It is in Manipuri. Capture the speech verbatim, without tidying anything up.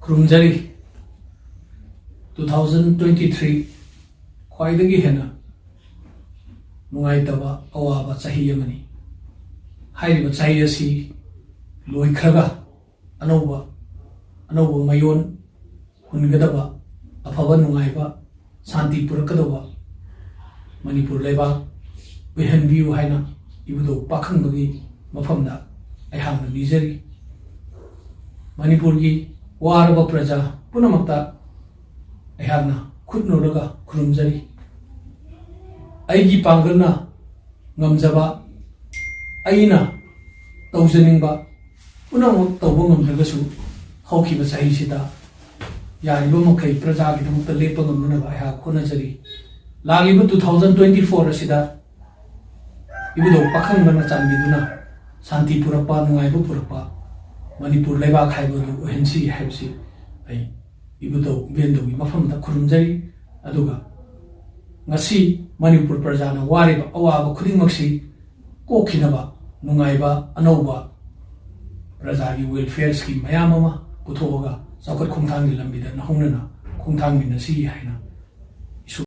ꯈꯨꯔꯨꯝꯖꯔꯤ꯫ Two thousand twenty three ꯈ꯭ꯋꯥꯏꯗꯒꯤ ꯍꯦꯟꯅ ꯅꯨꯡꯉꯥꯏꯇꯕ ꯑꯋꯥꯕ ꯆꯍꯤ ꯑꯃꯅꯤ꯫ ꯍꯥꯏꯔꯤꯕ ꯆꯍꯤ ꯑꯁꯤ ꯂꯣꯏꯈ꯭ꯔꯒ ꯑꯅꯧꯕ ꯑꯅꯧꯕ ꯃꯌꯣꯟ ꯍꯨꯟꯒꯗꯕ, ꯑꯐꯕ ꯅꯨꯡꯉꯥꯏꯕ ꯁꯥꯟꯇꯤ ꯄꯨꯔꯛꯀꯗꯧꯕ ꯃꯅꯤꯄꯨꯔ ꯂꯩꯕꯥꯛ ꯑꯣꯏꯍꯟꯕꯤꯌꯨ ꯍꯥꯏꯅ ꯏꯕꯨꯙꯧ ꯄꯥꯈꯪꯕꯒꯤ ꯃꯐꯝꯗ ꯑꯩꯍꯥꯛꯅ ꯅꯤꯖꯔꯤ꯫ ꯃꯅꯤꯄꯨꯔꯒꯤ ꯋꯥꯔꯕ ꯄ꯭ꯔꯖꯥ ꯄꯨꯝꯅꯃꯛꯇ ꯑꯩꯍꯥꯛꯅ ꯈꯨꯠꯅꯣꯛꯂꯒ ꯈꯨꯔꯨꯝꯖꯔꯤ꯫ ꯑꯩꯒꯤ ꯄꯥꯡꯒꯜꯅ ꯉꯝꯖꯕ, ꯑꯩꯅ ꯇꯧꯖꯅꯤꯡꯕ ꯄꯨꯝꯅꯃꯛ ꯇꯧꯕ ꯉꯝꯗ꯭ꯔꯒꯁꯨ, ꯍꯧꯈꯤꯕ ꯆꯍꯤꯁꯤꯗ ꯌꯥꯔꯤꯕ ꯃꯈꯩ ꯄ꯭ꯔꯖꯥꯒꯤꯗꯃꯛꯇ ꯂꯦꯞꯄ ꯉꯝꯅꯅꯕ ꯑꯩꯍꯥꯛ ꯍꯣꯠꯅꯖꯔꯤ꯫ ꯂꯥꯛꯂꯤꯕ two thousand twenty four ꯑꯁꯤꯗ ꯏꯕꯨꯙꯧ ꯄꯥꯈꯪꯕꯅ ꯆꯥꯟꯕꯤꯗꯨꯅ ꯁꯥꯟꯇꯤ ꯄꯨꯔꯛꯄ, ꯅꯨꯡꯉꯥꯏꯕ ꯄꯨꯔꯛꯄ ꯃꯅꯤꯄꯨꯔ ꯂꯩꯕꯥꯛ ꯍꯥꯏꯕꯗꯨ ꯑꯣꯏꯍꯟꯁꯤ ꯍꯥꯏꯕꯁꯤ ꯑꯩ ꯏꯕꯨꯙꯧ ꯏꯕꯦꯟꯗꯧꯒꯤ ꯃꯐꯝꯗ ꯈꯨꯔꯨꯝꯖꯔꯤ꯫ ꯑꯗꯨꯒ ꯉꯁꯤ ꯃꯅꯤꯄꯨꯔ ꯄ꯭ꯔꯖꯥꯅ ꯋꯥꯔꯤꯕ ꯑꯋꯥꯕ ꯈꯨꯗꯤꯡꯃꯛꯁꯤ ꯀꯣꯛꯈꯤꯅꯕ ꯅꯨꯡꯉꯥꯏꯕ ꯑꯅꯧꯕ ꯄ꯭ꯔꯖꯥꯒꯤ welfare scheme ꯃꯌꯥꯝ ꯑꯃ ꯄꯨꯊꯣꯛꯑꯒ ꯆꯥꯎꯈꯠ ꯈꯣꯡꯊꯥꯡꯒꯤ ꯂꯝꯕꯤꯗ ꯅꯧꯍꯧꯅꯅ ꯈꯣꯡꯊꯥꯡꯃꯤꯟꯅꯁꯤ ꯍꯥꯏꯅ